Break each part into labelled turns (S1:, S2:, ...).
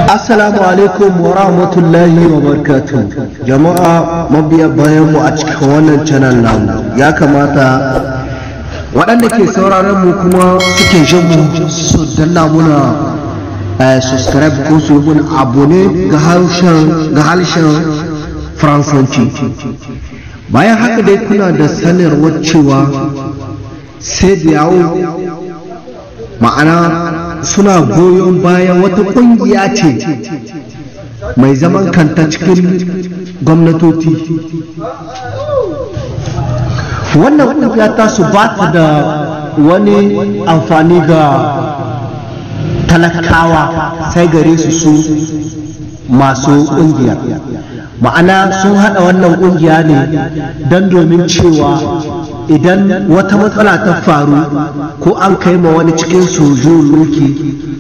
S1: Assalamu alaikum wa rahmatullahi wa barakatuh. Jama'a mabiya bayan mu a cikin wannan channel namu, ya kamata waɗanda ke sauraron mu kuma suke jin mu su danna muna subscribe ko su yi abone ga harshen Faransanci. Bayan haka dai kuna da sanarwar cewa CEDEAO, ma'ana suna goyon bayan wata ƙungiya ce mai zaman kanta cikin gwamnatoci. Wannan ƙungiya ta su ba ta da wani amfani ga talakawa sai gare su su masu ƙungiya. Ma'ana sun haɗa wannan ƙungiya ne don domin cewa idan wata matsala ta faru ko an kai ma wani cikin su juyin mulki,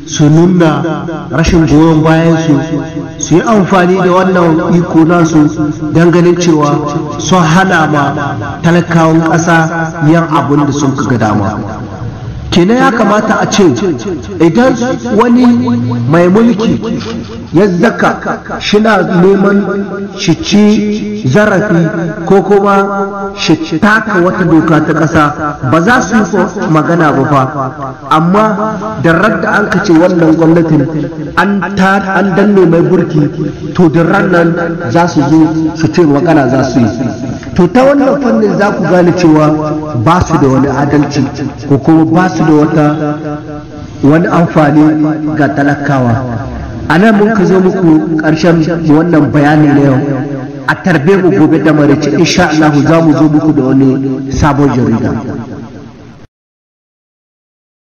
S1: su nuna rashin goyon bayan su, su yi amfani da wannan iko nasu don ganin cewa sun hana ma talakawan ƙasa yin abin da sun ga dama. Kenan ya kamata a ce idan wani mai mulki ya zaka shina neman shi ci zarafi ko kuma shi taka wata doka ta ƙasa, ba za su yi magana ba fa. Amma da radda an kace wannan gwamnatin an danne mai burki, to da nan za su zo su ce magana za su yi. To ta wannan fannin za ku gane cewa ba su da wani adalci ko kuma ba su da wani amfani ga talakawa. A nan mun ka zo muku ƙarshen wannan bayani na yau. A tarbe mu gobe da maraice, insha Allah za mu zo muku da wani sabon jarida.